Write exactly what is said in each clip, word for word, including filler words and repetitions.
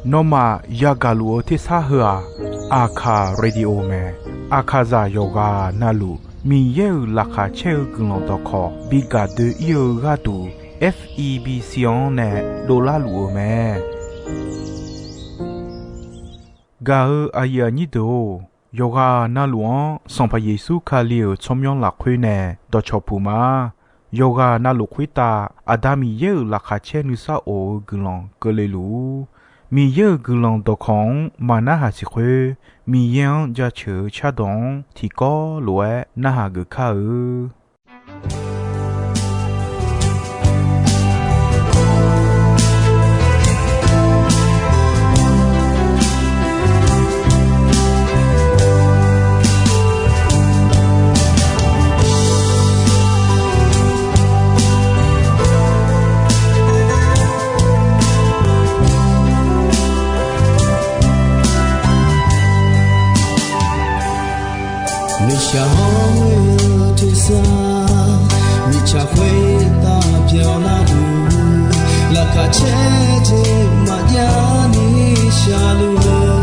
Nawmaf yagaq luf-eu tersar heu-aq, Aqkaq Radio mae. Aqkaqzaq yawqghaq navluf Miqyaer-euq laqkhaq caer-eu guiqlanq dawqkawq bi gaq doe-ir-eu gharduq, F E B C-anr nae dovlar luf-eu mae. Gaq-eu aqyuif aqnyir deuq-or, yawqghaq navluf-anr Sanqpaq Yeqsur Kali-euq tsawrmyanr lafkhoer nae dawqcawq puq ma. Yawqghaq navluf khoertav Aqda Miqyaer-euq laqkhaq caer nuisar of-eu guiqlanq keuvle luf-ur. Miqyaer-euq guiqlanq dawqkawq-anr maqnarhaq siq khoer, Miqyaer-anr jaceuq-eu cardawq-anr tiqkawv lof-aer narhaq geuf kar-eu. Nuishaq hawr-eu tersar, mirtsaq khoertav byanlar-eu, laqkhaq caer jeq maqjav ni shaqluf-eu,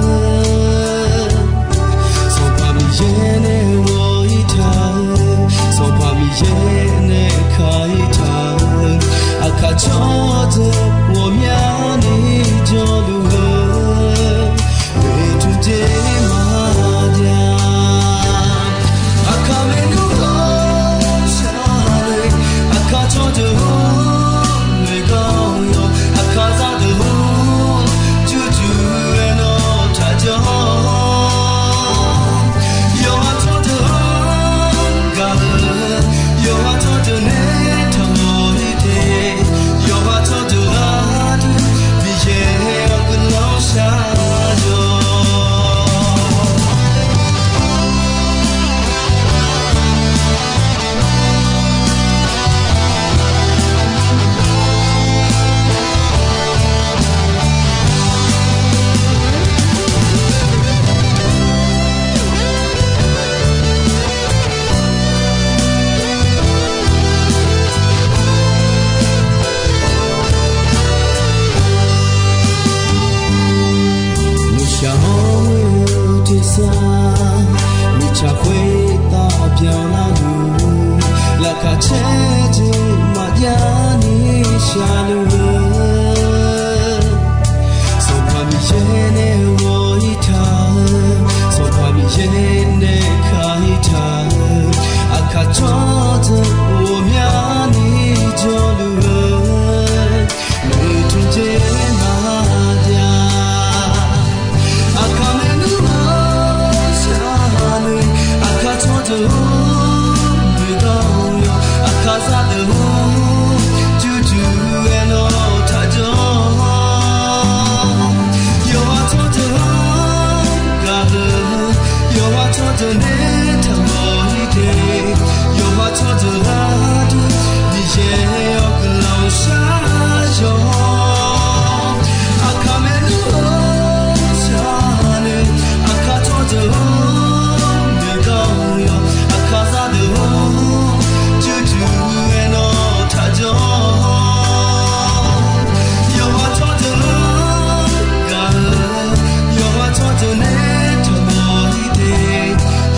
Sanqpaq Miqyaer nae ghawq-ir taq-eu, Sanqpaq Miqyaer nae ka-ir taq-eu, aqkaq tsawrdeuq ghawqmyani jawrluf-eu, oeqtmq jeq maqjav. Aqkaq maernmr ghawqshaq le, aqkaq tsawrdeuq-or, noeqgar-awr yawq, aqkaq zaqdeuq-or, jurjur-aer nawr taqjanr. Yawqha tsawrdeuq-anr gaq-eu, yawqha tsawrdeuq nae taqmawf-ir te, yawqha tsawrdeuq gharduq Miqyaer-awr guiqlanq shar-awq. Nuishaq hawr-eu tersar, mirtsaq khoertav byanlar-eu, laqkhaq caer jeq maqjav ni shaqluf-eu, Sanqpaq Miqyaer nae ghawq-ir taq-eu, Sanqpaq Miqyaer nae ka-ir taq-eu, aqkaq tsawrdeuq ghawqmyani jawrluf-eu, oeqtmq jeq maqjav. Aqkaq maernmr ghawqshaq le, aqkaq tsawrdeuq-or, noeqgar-awr yawq, aqkaq zaqdeuq-or, jurjur-aer nawr taqjanr. Yawqha tsawrdeuq-anr gaq-eu, yawqha tsawrdeuq nae taqmawf-ir te, yawqha tsawrdeuq gharduq Miqyaer-awr guiqlanq shar-awq. Aqkaq maernmr ghawqshaq le, aqkaq tsawrdeuq-or, noeqgar-awr yawq, aqkaq zaqdeuq-or, jurjur-aer nawr taqjanr. Yawqha tsawrdeuq-anr gaq-eu, yawqha tsawrdeuq nae taqmawf-ir te,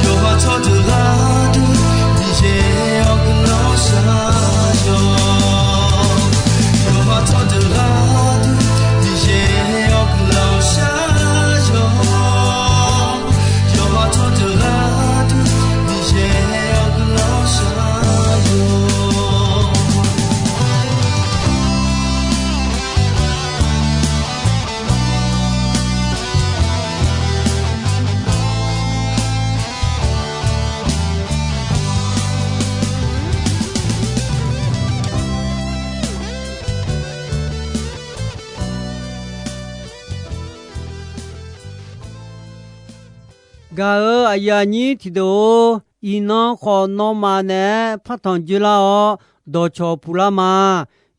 yawqha tsawrdeuq gharduq Miqyaer-awr guiqlanq shar-awq. Yawqha tsawrdeuq gharduq Miqyaer-awr guiqlanq shar-awq. Yawqha tsawrdeuq gharduq Miqyaer-awr guiqlanq shar-awq. Gaq-eu aqyuif aqnyir tiqdeuq-or, iqnan khawf nawmaf naeq-aer partanq dzoerlar-awr dawqcawq puqlar ma.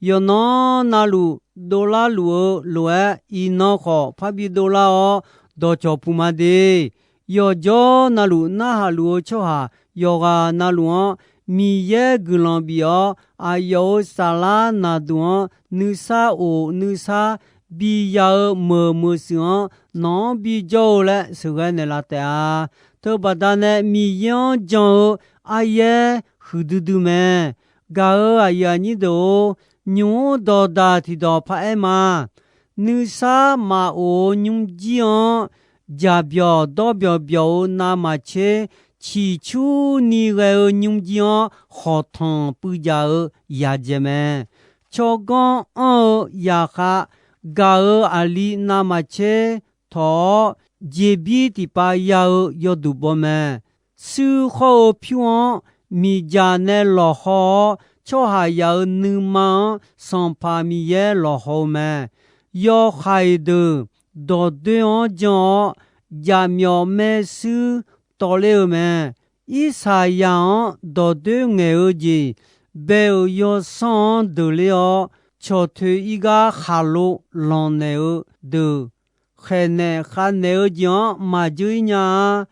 Yawqnan navluf dovlar luf-eu lof-aer, iqnan khawf parbi dovlar-awr dawqcawq puq ma de. Yawqjawr navluf narhaq luf-eu tsawrhaq yawqghaq navluf-anr Miqyaer guiqlanq bif-awr, aqyawf-euq saflar naqduq-anr nuisar of nuisar biya-eu meuq meuq shuif-anr nawq-anr bijawr-eu laer sheuqghae naeqlaf taef-a. Teubaqda nae Miqyaer-anr jan-eu aryaer huiqdui dui mae. Gaq-euq aqyuif aqnyir deuq-or, nymq-mr dawqdaq tiqdawq paraer ma. Nuisar maqof-eu nymrjir-anr, jaqbyawq dawrbyawq byawq-eu navmaqtser, ciqcurni ghae-eu nymrjir-anr khawqtanq puivjaf-eu yadzae mae. Tsawrganr anr-eu yaqkhav gaq-euq aqli navmaqtser tawq-awr, jeqbir tiqpav ya-eu yawduq baw mae. Shuir khawr-eu pyur-anr miqdzaq nae lawqhaw-awr, tsawrhaqzaq-euq nuima-anr Sanqpaq Miqyaer lawqhaw-eu mae. Yawhaiq deuq dawqdoer-anr jan-awr, jaqmyawf maershuir tawvler-eu mae. Irsaqyaq-anr dawqdoer ngaeq-eu jeq, bae-euq yawsanr-anr deuqler-awr, cawqtoeq irgar khaqlo lanqnaeq-eu deuq, khaeqnaeq khavnaeq-eu jeq-anr maqdzeur-ir nya-a.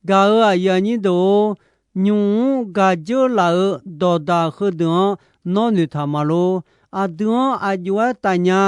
Gaq-euq aqyuif aqnyir deuq-or, nymq-mr gaq dzeur laf-euq dawqdaq heudeuq-anr nawr noeqtaq ma lor. Aqdui-anr aqjox-aer tafnya.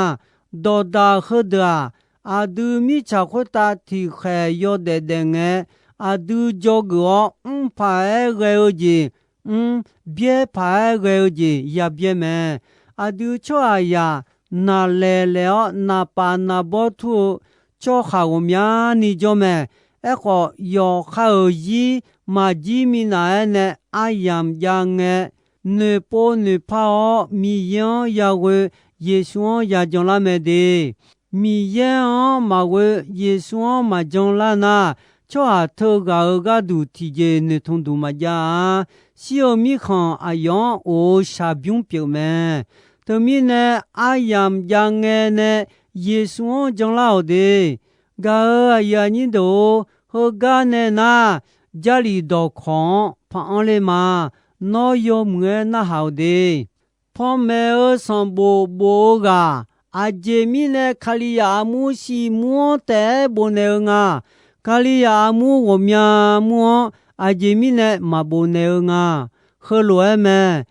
Dawqdaq heudeuq-aq, aqdui mirtsaq khoertav tiqkhaeq yawdaef daef ngae, aqdui dzawgeuf-awr mr paq-aer ghae-eu jeq mr, byaer paq-aer ghae-eu jeq yabyaer mae. Aqdui tsawrhaqzaq naqlaeq laeq-awr naqpaf naqbawr tur-eu tsawrhaq ghawqmyani jawr mae. Aerkhawf, yawqha-euq zir maqjir minav-aer nae aryamq jav ngae, noeqpov noeqpar-awr Miqyaer-anr yaghoe, Yeqsur-anr yajan lar mae de. Miqyaer-anr maqghoe, Yeqsur-anr maqjan lar nar, tsawrhaq teughaq-euq gharduq tiqjeq noeqtmq duq maqjav-a. Shir-eu mirkhanq aqyawf-anr of-eu shaqbymr pyeuf mae. Teumirnae, aryamq jav ngae nae Yeqsur-anr janlar-awq de. Gaq-euq aqyuif aqnyir deuq-or, heugar nae nar, Jarlif dawqkawq-anr paq anr ler ma. Nawr yawmuiq-aer narhaq-awq de. Panmaeq-eu sanqbof bof-eu ghaq, aqjeq mirnae Kalizaq armur siqmur-anr taef-aer bofnaeq-eu nga. Kalizaq armur ghawqmya mur-anr aqjeq mirnae maqbofnaeq-eu nga. Heulof-aer mae.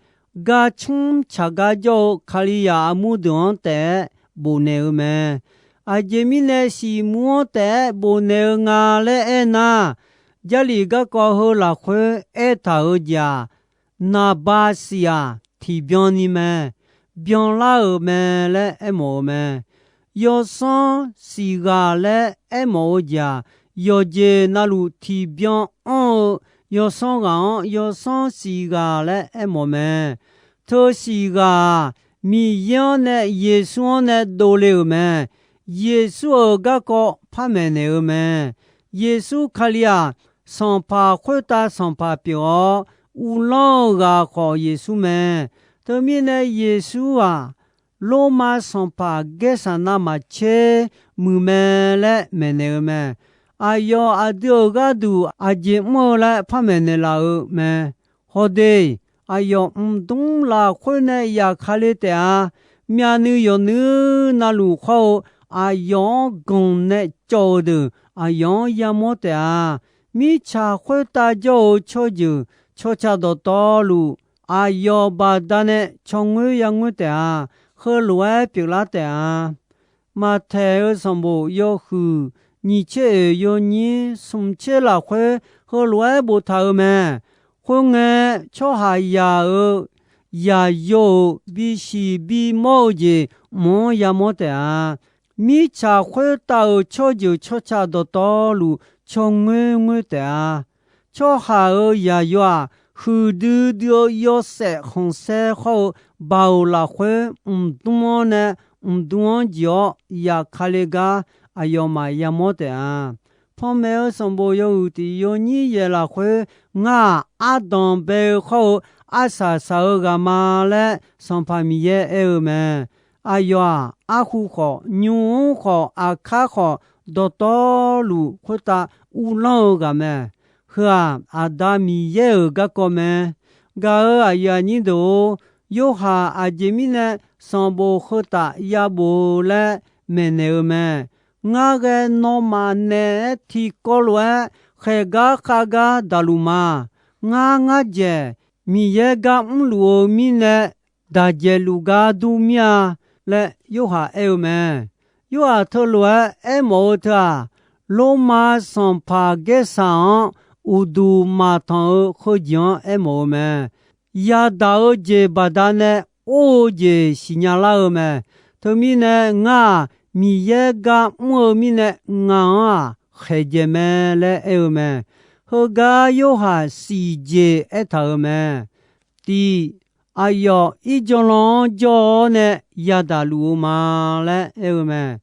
Garcmr tsaq gar jawr-eu Kalizaq armur deuq-anr taef-aer bofnaeq-eu mae. Aqjeq mirnae siqmur-anr taef-aer bofnaeq-eu nga laer aernar, Jarlif garkawv heu lafkhoer aertaq-euq jeq-aq, naqba siq-aq tiqbyan ni mae. Byanlar-euq mae laer aermawf-eu mae. Yawsanr siqghaq laer aermawf-eu jeq-aq, yawqjeq navluf tiqbyan anr-eu yawsanr ghaq-anr yawsanr siqghaq laer aermawf mae. Teu siqghaq-aq, Miqyaer-anr nae Yeqsur-anr nae dovle-euq mae. Yeqsur-euq garkawv par maeqnaeq-eu mae. Yeqsur Kali-aq, sanqpaq khoertav sanqpaq pyeuf-awr, uvlanr-eu ghaq khawf Yeqsur mae. Teumirnae Yeqsur-aq, Lormav sanqpaq Gaersaq navmaqtser muiq mae laer maeqnaeq-eu mae. Aqyawf aqdui-euq gharduq aqjeq mr-eu laer par maeqnaeq laf-eu mae. Hawde, aqyawf mqdmr lafkhoer nae yaf Kali taef-a. Myavnuiv yawqnuir navluf khawr-eu, aqyawf-anr ganq nae cawv-eu deuq aqyawf-anr yamawr taef-a. Mirtsaq khoertav jawr-eu tsawrjeuq tsawrca dawqtawvluf, aqyawf baqdanae cawngoer yangoer taef-a. Heulof-aer pyeuflar taef-a. Maqtaeq-eu sanqbof yawhuiq nyiq tser oeq yawnyir smq tser lafkhoer heulof-aer boftaq-euq mae. Khoerngae, tsawrhaqzaq-euq yaqyo-euq bisiq bimawr-eu jeq mq-anr yamawr taef-a. Mirtsaq khoertav-euq tsawrjeuq tsawrca dawqtawvluf cawngoer ngoer taef-a. Tsawrhaq-euq yaqyo-aq, huiqdui dui-eu yawshaef khanqsaer khawr-eu baoq lafkhoer mqdmr-anr nae mqdmr-anr jeq-awr yaf Kali gar aqyawfmaf yamawr taef-a. Panmaeq-eu sanqbof yawhuiq tiq yawnyir yaeq lafkhoer, ngar-aq, ardanq bae-eu khawr-eu arsaq saq-eu ghaq ma laer Sanqpaq Miqyaer aer-eu mae. Aqyawf-aq, arhu khawf, nymq-mr khawf, aqkar khawf, dawqtawvluf khoertav uvlanr-eu ghaq mae. Heu-aq, Aqda Miqyaer-euq garkawv mae. Gaq-euq aqyuif aqnyir deuq-or, Yorhaq aqjeq mirnae sanqbof heu taf yabof-eu laer maeqnaeq-eu mae. Ngar ghae nawmaf naeq-aer tiqkawv lof-aer khaeq gar khav gar daqluf ma. Ngar ngar dzaeq Miqyaer gar mrluf-eu mirnae daqjaeq luf gar dur mir-a laer Yorhaq aer-eu mae. Yorhaq teulof-aer aermawf-eu teu-aq, Lormav sanqpaq Gaersaq-anr uqduq maqtanq-eu heujeq-anr aermawf-eu mae. Yadaq-eu jeq baqdanae or-eu jeq siqnya lar-eu mae. Teumirnae ngar-aq, Miqyaer gar mr-eu mirnae ngaq-anr-aq khaeqjaeq mae laer aer-eu mae. Heugar Yorhaq siq jeq aertaq-euq mae. Tiq, aqyawf irjawvlan-anr jawr-awr nae yadaq luf-eu ma laer aer-eu mae.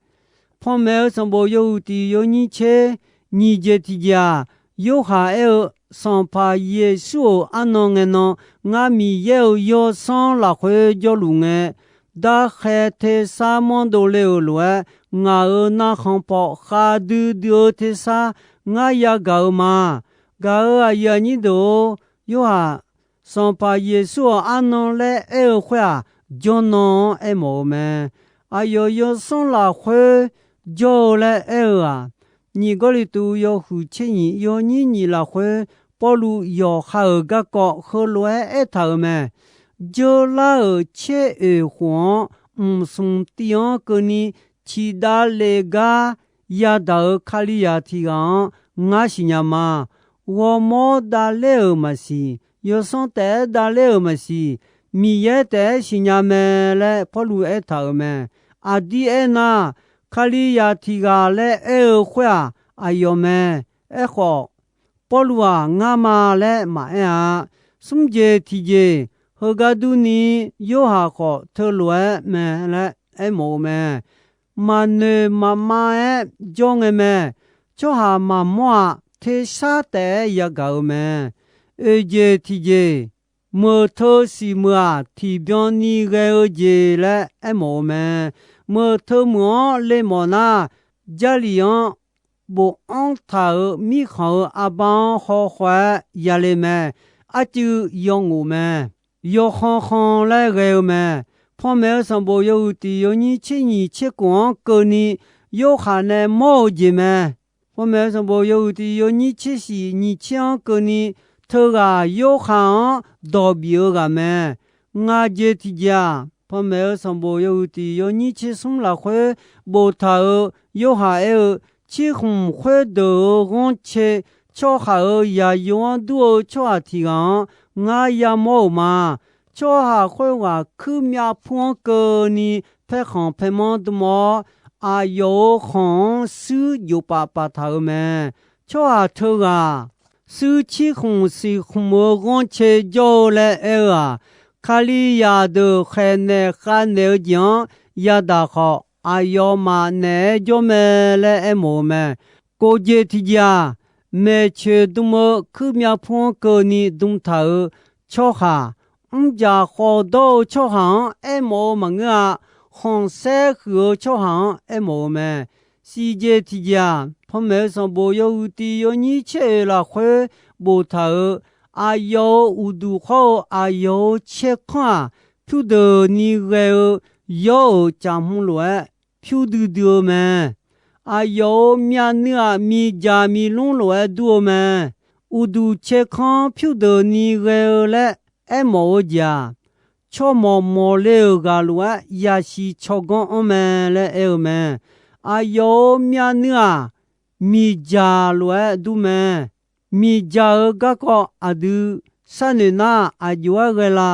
Panmaeq-eu sanqbof yawhuiq tiq yawnyir tser nyiq jeq tiqjeq-aq, Yorhaq aer-eu, Sanqpaq Yeqsur-euq arnan ngae nan, ngar Miqyaer-euq yawsanr lafkhoer jawrluf ngae, darkhae tersar manr dovle-euq lof-aer, ngaq-euq narkhan paw khavdui dui-eu tersar ngar yagaq-eu ma. Gaq-euq aqyuif aqnyir deuq-or, Yorhaq Sanqpaq Yeqsur-euq arnan laer aer-eu khoer-aq, jawrnan-anr aermawf-eu mae. Aqyawf yawsanr lafkhoer jawr-eu laer aer-eu-aq, nyiq Gawrliqtu yawhuiq tser nyiq yawnyir nyiq lafkhoer, Pawrluv yawqha-euq garkawv heulof-aer aertaq-euq mae. Dzeurlar-euq caer oeq khof-anr mqsmq tiv-anr keuvni ciqdav lef gar yadaq-euq Kalizaq tiq ghaq-anr ngar siqnya ma. Ghawrmawr davler-euq maqsiq, yawsanr taef-aer davler-euq maqsiq, Miqyaer taef-aer siqnya mae laer Pawrluv aertaq-euq mae. Aqdir aernar, Kalizaq tiq ghaq laer aer-eu khoer-aq, aqyawf mae. Aerkhawf, Pawrluv-aq ngar ma laer maqaer-a. Smr jeq tiqjeq, heugar durni, Yorhaq khawf teulof-aer mae laer aermawf-eu mae. Maqnoeq maqmav-aer jawr ngae mae. Tsawrhaq maqmawr-aq, tersar taef-aer yagaq-eu mae. Oeq jeq tiqjeq, meuq teu siq meuq-aq, tiqbyan ni ghae-eu jeq laer aermawf-eu mae. Meuq teu meuq-anr le mawf nar, Jarlif-anr bofanr taq-euq mirkhanq-euq arbar-anr hawkhaw-aer yale mae. Arcuiv yawngof mae. Yawkhan khan laer ghae-eu mae. Panmaeq-eu sanqbof yawhuiq tiq yawnyir tser nyiq tser khof-anr keuvni, Yorhaq nae mawr-eu jeq mae. Panmaeq-eu sanqbof yawhuiq tiq yawnyir tser shiq nyiq tser-anr keuvni, teughaq Yorhaq-anr dawq bif-eu ghaq mae. Ngaq jeq tiqjeq-aq, panmaeq-eu sanqbof yawhuiq tiq yawnyir tser smr lafkhoer boftaq-euq Yorhaq aer-eu, cirkhmq khoerdeuq-euq ghanrcae tsawrhaq-euq yaqyo-anr dur-eu tsawrhaq tiq ghaq-anr ngar yamawr-euq ma. Tsawrhaq khoerghaq kuir myav pur-anr keuvni paerkhanq paermanr dm-awr, aqyawf-euq khanq-anr suir jofpaf paftaq-euq mae. Tsawrhaq teughaq suir cirkhmq siqkhmq-eu ghanrcae jawr-eu laer aer-eu-aq, Kalizaq deuq khaeqnaeq khavnaeq-eu jeq-anr yadaq khawf, aqyawfmaf naeq-aer jawr mae laer aermawf-eu mae. Kof jeq tiqjeq-aq, maeqtsoeq dm-eu kuir myav pur-anr keuvni dm taq-euq tsawrhaq, mrjaq khawf dawr-eu tsawrhaq-anr aermawf-eu maqngeur-a. Khanqsaer huiq-eu tsawrhaq-anr aermawf-eu mae. Siq jeq tiqjeq-aq, panmaeq-eu sanqbof yawhuiq tiq yawnyir tser oeq lafkhoer boftaq-euq, aqyawf-euq uqduq khawr-eu aqyawf-euq caerkanr-aq, pyurdeuqni ghae-eu yawr-euq caqhmq lof-aer pyur duidui-eu mae. Aqyawf-euq myavnuiv-aq, miqdzaq miqlmr lof-aer dur-eu mae. Uqduq caerkanr pyurdeuqni ghae-eu laer aermawf-eu jeq-aq, tsawrmawq mawqle-euq ghaq lof-aer yasiq tsawrganr anr mae laer aer-eu mae. Aqyawf-euq myavnuiv-aq, miqdzaq lof-aer dur mae. Miqdzaq-euq garkawv aqdui sharnoeq nar, aqjox-aer ghae la?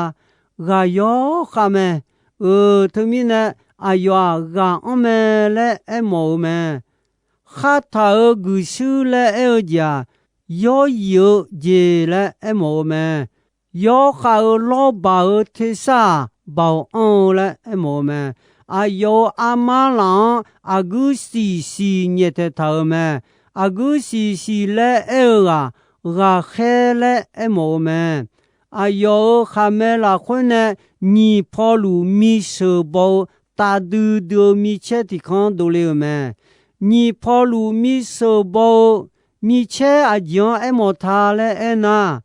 Ghaq yawr khav mae. Euq, teumirnae aqyawf-aq, ghaq anr mae laer aermawf-eu mae. Khartaq-euq guiqshuir laer aer-eu jeq-aq, yawryif-eu jeq laer aermawf-eu mae. Yawr khav-eu lawrbaq-euq tersar-aq, baoq anr-eu laer aermawf-eu mae. Aqyawf-euq armar laf-anr aqguir siqsiq nyaeftaeq taq-euq mae. Aqguir siqsiq laer aer-eu ghaq, ghaqkhaer laer aermawf-eu mae. Aqyawf-euq khaqmae lafkhoer nae nyiq pawluf misheuq baw-eu taf duidui-eu micaer tiq kanr dovle-euq mae. Nyiq pawluf misheuq baw-eu micaer aqjeq-anr aermawf ta laer aernar,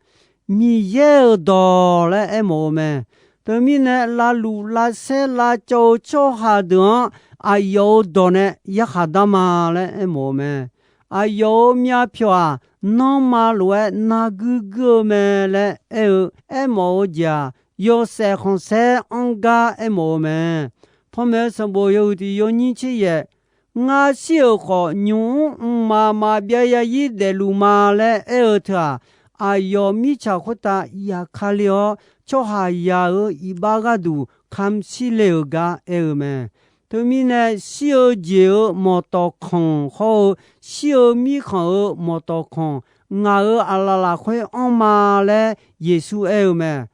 Miqyaer-euq dawq laer aermawf-eu mae. Teumirnae, lavluf lavsaer lavcawv-eu tsawrhaq deuq-anr aqyawf-euq dawq nae yarkhaq dar ma laer aermawf-eu mae. Aqyawf-euq myavpyawq-aq, nanrma lof-aer narguir guir-eu mae laer aer-eu, aermawf-eu jeq-aq, yawshaef khanqsaer anr gar aermawf-eu mae. Panmaeq-eu sanqbof yawhuiq tiq yawnyir tser yaef, Ngar shir-euq khawf, nymq mr mqmaq maqbyav zarzir daefluf ma laer aer-eu teu-aq, aqyawf mirtsaq khoertav yaqkale-awr, tsawrhaqzaq-euq iqbax gharduq kamq shir le-euq gar aer-eu mae. Teumirnae, shir-eu jeq-euq mawqtawf khanq hawr-eu, shir-eu mirkhanq-euq mawqtawf khanq, ngaq-euq aqlaf lafkhoer anrma laer Yeqsur aer-eu mae.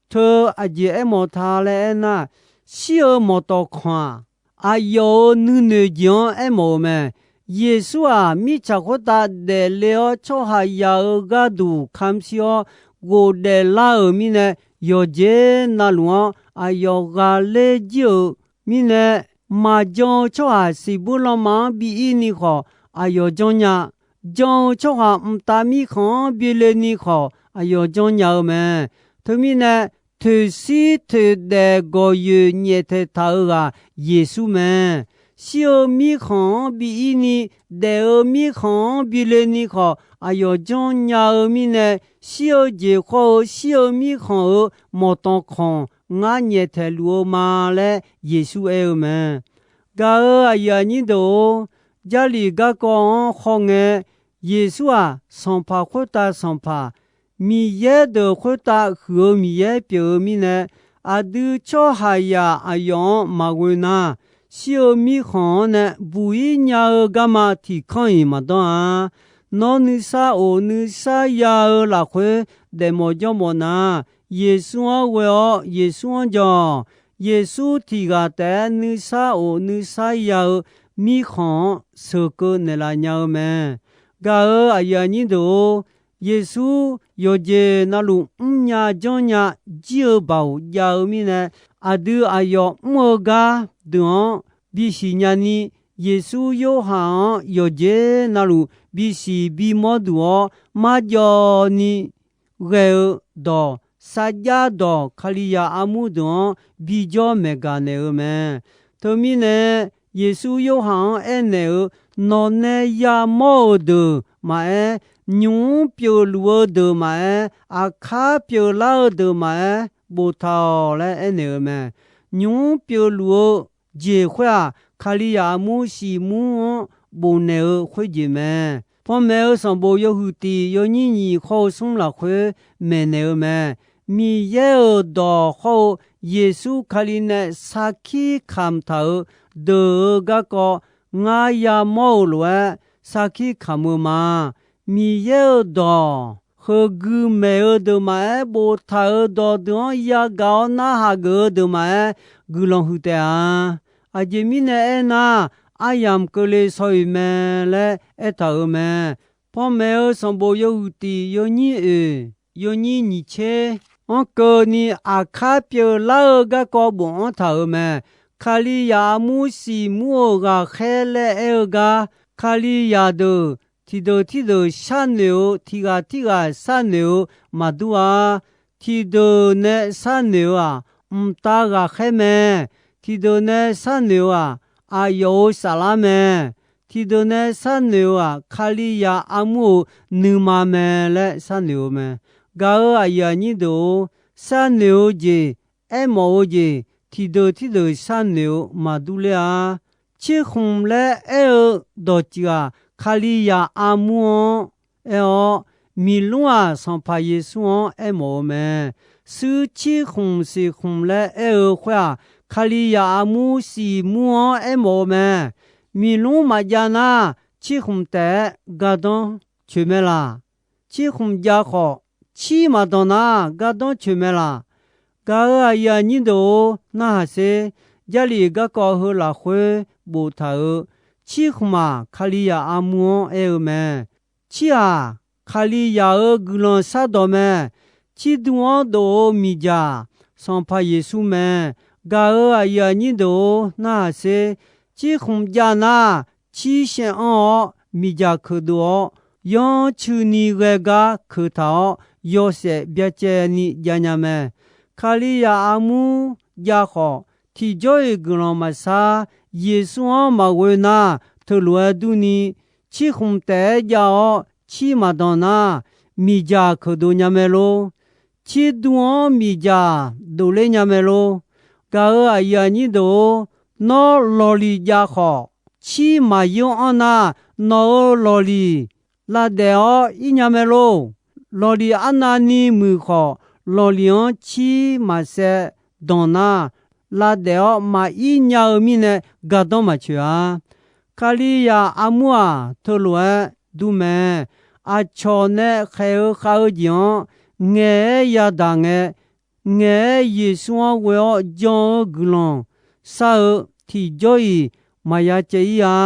Teu aqjeq aermawf ta laer aernar, shir-eu mawqtawf khanq-aq, aqyawf-euq nuinoeq jeq-anr aermawf-eu mae. Yeqsur-aq, mirtsaq khoertav daefle-awr, tsawrhaqzaq-euq gharduq kamq shir-awr, ghofdaef lar-euq mirnae, yawqjeq navluf-anr aqyawf ghaqler jir-euq mirnae, maqjan-eu tsawrhaq siqbur lanma-anr bi ir ni khawf, aqyawf janrnya. Jan-eu tsawrhaq mqtav mirkhanq-anr bi le ni khawf, aqyawf janrnya-eu mae. Teumirnae, toeqshir toeqdaef gawqyoeq nyaeftaeq taq-eu ghaq Yeqsur mae. Shir-eu mirkhanq-anr bi ir ni, daef-eu mirkhanq-anr bi le ni khawf, aqyawf janrnya-eu mirnae, shir-eu jeq khawr-eu shir-eu mirkhanq-euq mawqtawf khanq ngar nyaeftaeq luf-eu ma laer Yeqsur aer-eu mae. Gaq-euq aqyuif aqnyir deuq-or, Jarlif garkawv-anr hawngae, Yeqsur-aq, sanqpaq khoertav sanqpaq, Miqyaer deuq khoertav huiq-eu Miqyaer pyeuf-eu mirnae, aqdui tsawrhaqzaq aqyawf-anr maqghoe nar, shir-eu mirkhanq-anr nae buq-ir nya-eu garma tiq kanr-iq maqdanr-a. Nawr nuisar of nuisar ya-eu lafkhoer daefmawf jawrmawf nar, Yeqsur-anr ghoe-awr Yeqsur-anr jan-awq. Yeqsur tiq ghaq taef-aer nuisar of nuisar ya-eu mirkhanq-anr sheuqkeuv naeqlaf nya-eu mae. Gaq-euq aqyuif aqnyir deuq-or, Yeqsur yawqjeq navluf mrnya janrnya jir-eu baoq jav-eu mirnae, aqdui aqyawf mr-eu gar deuq-anr bisiq nyani, Yeqsur Yorhaq-anr yawqjeq navluf bisiq bimawr duq-awr marjawv ni ghae-eu dawq, sarjax dawq, Kalizaq armur deuq-anr bijawr maeqgaq naeq-eu mae. Teumirnae, Yeqsur Yorhaq-anr aernaeq-eu, Nawqnae yamawr-euq deuq maqaer, nymq-mr pyeufluf-eu deuq maqaer, aqkar pyeuflar-eu deuq maqaer, boftaq-awq laer aernaeq-eu mae. Nymq-mr pyeufluf-eu jeq khoer-aq, Kalizaq armur siqmur-anr bofnaeq-eu khoerjeq mae. Panmaeq-eu sanqbof yawhuiq tiq yawnyir nyiq khawr-eu smr lafkhoer maeqnaeq-eu mae. Miqyaer-euq dawq hawr-eu Yeqsur Kali nae sarkir kamq taq-euq deuq-euq garkawv ngar yamawr-euq lof-aer sarkir kamq-eu ma. Miqyaer-euq dawq heugui maeq-eu deuq maqaer, boftaq-euq dawqdeuq-anr yagaq-awr narhaq geuf-eu deuq maqaer, guiqlanq huiq taef-a. Aqjeq mirnae aernar, aryamq keuvle shaw-iq mae laer aertaq-euq mae. Panmaeq-eu sanqbof yawhuiq tiq yawnyir oeq yawnyir nyiq tser-anr keuvni aqkar pyeuflar-eu garkawv bofanr taq-euq mae. Kalizaq armur siqmur-euq ghaqkhaer laer aer-eu gar, Kalizaq deuq tiqdeuq tiqdeuq sharnoeq-eu, tiq ghaq tirghaq sharnoeq-eu maqdur-a. Tiqdeuq nae sharnoeq-eu-aq, mqtav ghaqkhaer mae. Tiqdeuq nae sharnoeq-eu-aq, aqyawf-euq saflar mae. Tiqdeuq nae sharnoeq-eu-aq, Kalizaq armur-euq nuima mae laer sharnoeq-eu mae. Gaq-euq aqyuif aqnyir deuq-or, sharnoeq-eu jeq, aermawf-eu jeq, tiqdeuq tiqdeuq sharnoeq-eu maqdur ler-a. Cirkhmq laer aer-eu dawqtsuif-aq, Kalizaq armur-anr aer-awr, miqlmr-aq, Sanqpaq Yeqsur-anr aermawf-eu mae. Shuir cirkhmq siqkhmq laer aer-eu khoer-aq, Kalizaq armur siqmur-anr aermawf-eu mae. Miqlmr maqjav nar, cirkhmq taef-aer gardanr coeq mae laq. Cirkhmq jav khawf, cir maqdanq nar, gardanr coeq mae laq. Gaq-euq aqyuif aqnyir deuq-or, narhaq sher. Jarlif garkawv heu lafkhoer boftaq-euq, cirkhmq-aq, Kalizaq armur-anr aer-eu mae. Cir-aq, Kalizaq-euq guiqlanq shardawq mae. Cirdm-anr dof-eu miqdzaq, Sanqpaq Yeqsur mae. Gaq-euq aqyuif aqnyir deuq-or, narhaq sher. Cirkhmq jav nar, cir shaev anr-awr miqdzaq keuqdov-awr, yanr cuini ghae gar keuq taq-awr, yawshaef byacaevni jav nya mae. Kalizaq armur jav khawf, tiqjawr-iq guiqlanq maqsar. Yeqsur-anr maqghoe nar, teulof-aer durni Cirkhmq taef-aer jav-awr cir maqdanq nar, miqdzaq keuqdov nya mae lor. Cirdm-anr miqdzaq dovler nya mae lor. Gaq-euq aqyuif aqnyir deuq-or, nawr lawqliq jav khawf, cir maqyur anr nar, nawq-euq lawqliq lavdaef-awr ir nya mae lor. Lawqliq arnavni muiq khawf, lawqliq-anr cir maqsaev danq nar, lavdaef-awr maqir nya-eu mirnae gardanr maqtsoeq-a. Kalizaq armur-aq, teulof-aer dur mae. Aqcawq nae khaeq-eu khav-eu jeq-anr ngaeq-aer yadaq ngae, ngaeq-aer Yeqsur-anr ghoe-awr jan-eu guiqlanq shar-eu tiqjawr-iq maqya caev ir-a.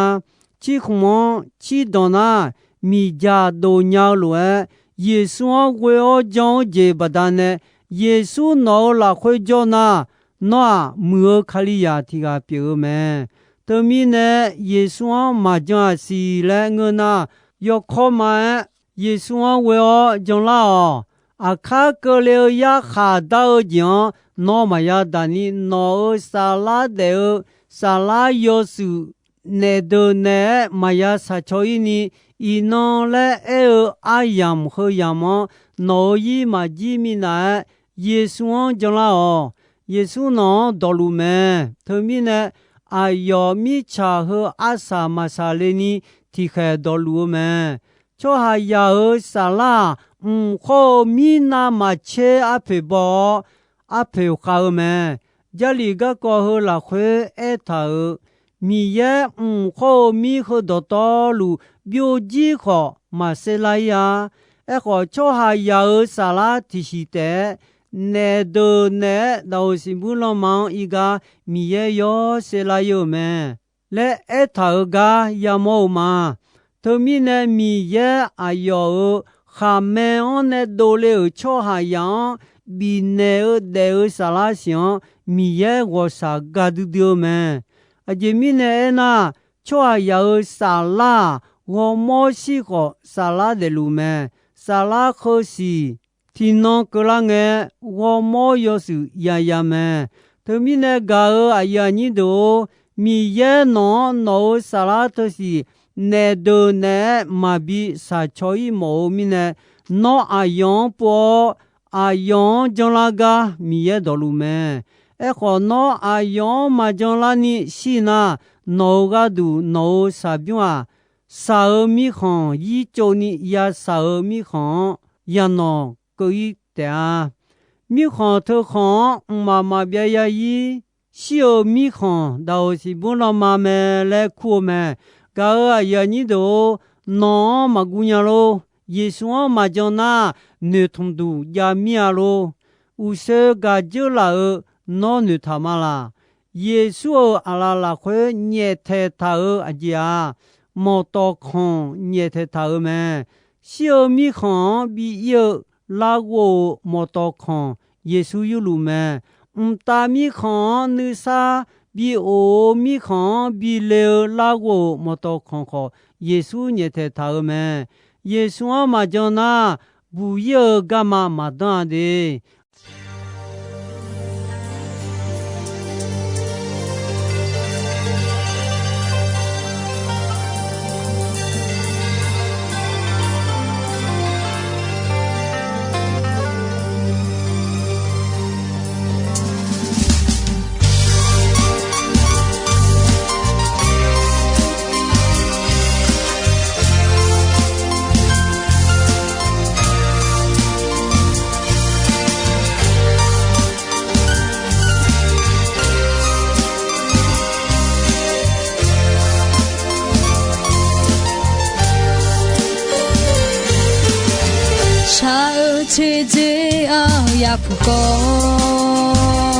Cirkhmq-anr cir danq nar, miqdzaq dov nya-eu lof-aer, Yeqsur-anr ghoe-awr jan-eu jeq baqdanae, Yeqsur nawq-euq lafkhoer jawr nar, nawr-aq, muiq-eu Kalizaq tiq ghaq pyeuf-eu mae. Teumirnae, Yeqsur-anr maqjan-aq siq laer ngeur nar, yawkawr ma-aer Yeqsur-anr ghoe-awr janlar-awq. Aqkar keuvle-eu yarkhaq dar-eu jeq-anr nawr maqya daq ni, nawq-euq saflar daef-eu saflar yawshuif naef deuq naeq-aer maqya shaq caw ir ni, iqnan laer aer-eu aryamq heu yamq-anr nawq-euq ir maqjir minav-aer, Yeqsur-anr janlar-awq. Yeqsur nawq-anr dawqluf mae. Teumirnae, aqyawf mirtsaq heu arsaq maqsaq le ni tiqkhaeq dawqluf-eu mae. Tsawrhaqzaq-euq saflar-aq, mq khawr-eu mirnav maqtser arpoeq baw-awr, arpoeq khav-eu mae. Jarlif garkawv heu lafkhoer aertaq-euq, Miqyaer mq khawr-eu mir heu dawqtawvluf byovjir khawf maqsaer lar ir-a. Aerkhawf, tsawrhaqzaq-euq saflar tiqsiq taef-aer, naef deuq naeq-aer daqoq siqbuir lanma-anr ir gar Miqyaer yawshaef lar ir-euq mae laer aertaq-euq gar yamawr-eu ma. Teumirnae, Miqyaer aqyawf-euq khaqmae-anr nae dovle-euq tsawrhaqzaq-anr bifnaeq-eu daef-eu saflar siq-anr Miqyaer ghawqshaq ga duidui-eu mae. Aqjeq mirnae aernar, tsawrhaqzaq-euq saflar-aq, ghawrmawr shir khawf saflar daefluf mae. Saflar heu siq tiqnan keuvlar ngae, ghawrmawr yawshuif yaya mae. Teumirnae gaq-euq aqyuif aqnyir deuq-or, Miqyaer nawq-anr nawq-euq saflar teu siq naef deuq naeq-aer maqbi shaq caw ir mawf-eu mirnae, nawr aqyawf-anr pov-awr, aqyawf-anr janlar gar Miqyaer dawqluf mae. Aerkhawf, nawr aqyawf-anr maqjan larni shir nar, nawq-euq gharduq nawq-euq shaqbymr-aq, shaq-eu mirkhanq yir tsovni yashaq-eu mirkhanq-anr yanawq keuv ir taef-a. Mirkhanq teukhanq-anr mqmaq maqbyav ya ir shir-eu mirkhanq daqoq siqbuir lanma mae laer kur-eu mae. Gaq-euq aqyuif aqnyir deuq-or, nawq-anr maqguv nya lor. Yeqsur-anr maqjan nar, noeqtmq duq jav mir-a lor. Uqshoe gaq dzeur laf-euq nawr noeqtaq ma laq. Yeqsur-euq aqlaf lafkhoer nyaeftaeq taq-euq aqjeq-aq, mawqtawf khanq nyaeftaeq taq-euq mae. Shir-eu mirkhanq-anr bi ir-eu larghov-euq mawqtawf khanq Yeqsur yurluf mae. Mqtav mirkhanq-anr nuisar bi of-eu mirkhanq-anr bi le-eu larghov-euq mawqtawf khanq khawf, Yeqsur nyaeftaeq taq-euq mae. Yeqsur-anr maqjan nar, buq ir-eu garma maqdanr-a de. Shaq-eu teqdzeq-anr yapuq kawv,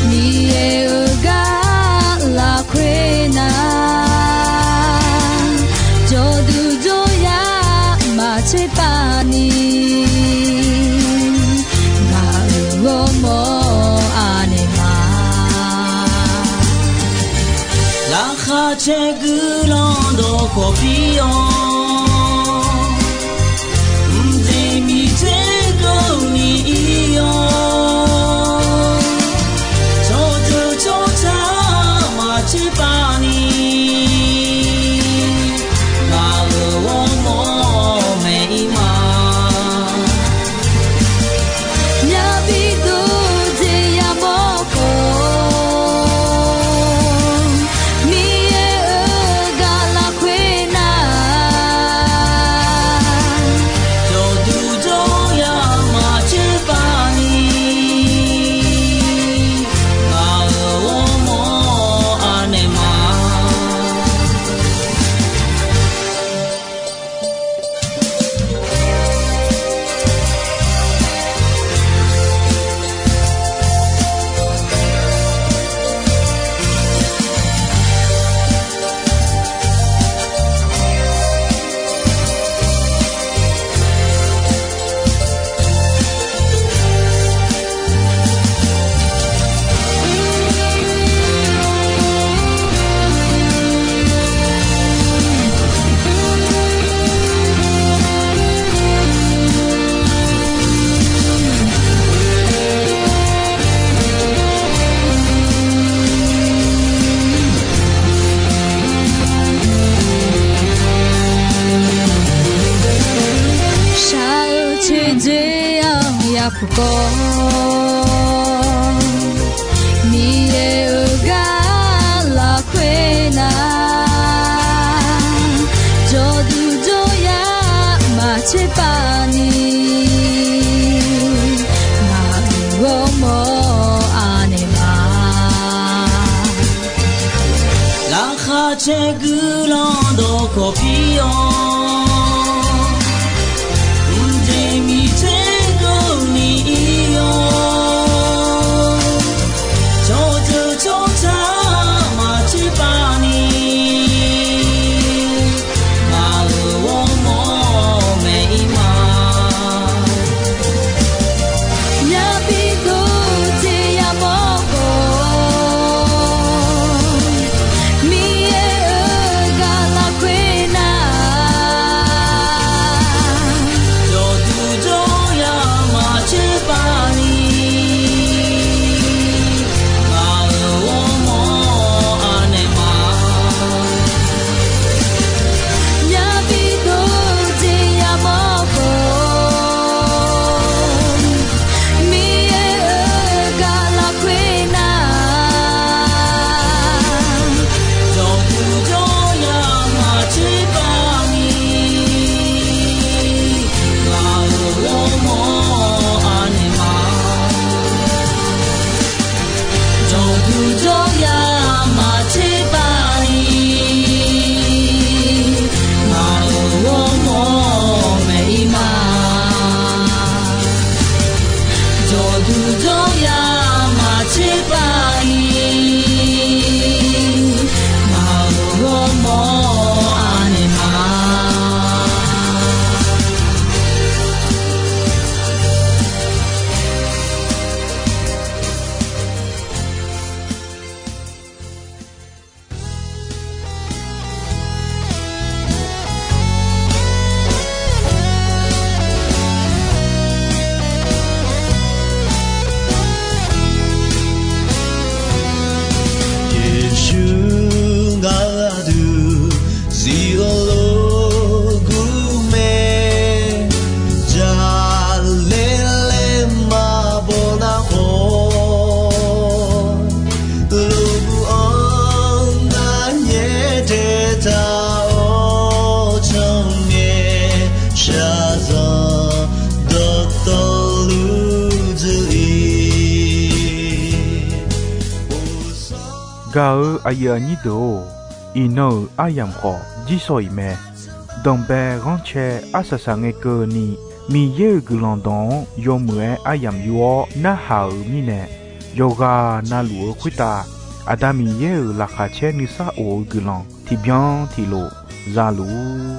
Miqyaer-euq gar lafkhoer nar, jawrduq jawryar maqtser pav ni, ngaq-euq ghawrmawr aqnaeq ma. Laqkhaq caer guiqlanq dawqkawq pir-awr, mqjeq miqdzer keuvni ir-awr, tsawrjeuq tsawrca maqtser pav ni, khawf, Miqyaer-euq gar lafkhoer nar, jawrduq jawryar maqtser pav ni, ngaq-euq ghawrmawr anaeq ma. Laqkhaq caer guiqlanq dawqkawq pir-awr, mqjeq miqter keuvni ir-awr, tsawrjeuq tsawrca maqtser pav ni, ngaq-euq ghawrmawr maeq-ir ma. Yabi dov jeq yamawr khawf, Miqyaer-euq gar lafkhoer nar, jawrduq jawryar maqtser pav ni, ngaq-euq ghawrmawr anaeq ma. Yabi dov jeq yamawr khawf, Miqyaer-euq gar lafkhoer nar, jawrduq jawryar maqtser pav ni, ngaq-euq ghawrmawr anaeq ma. Jawrduq jawryar maqtser pav ni, ngaq-euq ghawrmawr maeq-ir ma. Jawrduq jawryar maqtser pav ni, ngaq-euq ghawrmawr anaeq ma. Yeqsur gharduq zif-eu lof gur mae, jaqlaer laer maqbaw nar khawf, lof gur-anr narnyaer daetaq-awr cangae shaqzanq dawqtawvluf dzuif-ir. Gaq-eu aqyuif aqnyir deuq-or, iqnan-euq aryamq khawf jirsawq iq mae. Danqbae ghanrcae arsaq saq ngae keuvni, Miqyaer-euq guiqlanq dawq-anr yawmuiq-aer aryamq yur-awr narhaq-euq mirnae, yawqghaq navluf-eu khoertav Aqda Miqyaer-euq laqkhaq caer nuisar of-eu guiqlanq tiqbyan tiqlof za luf-ur.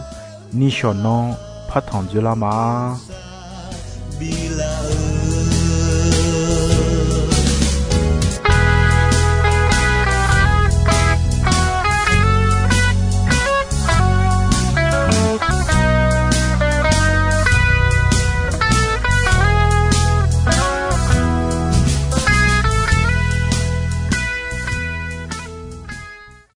Nishawq nanr partanq dzoerlar ma. Biflaf-eu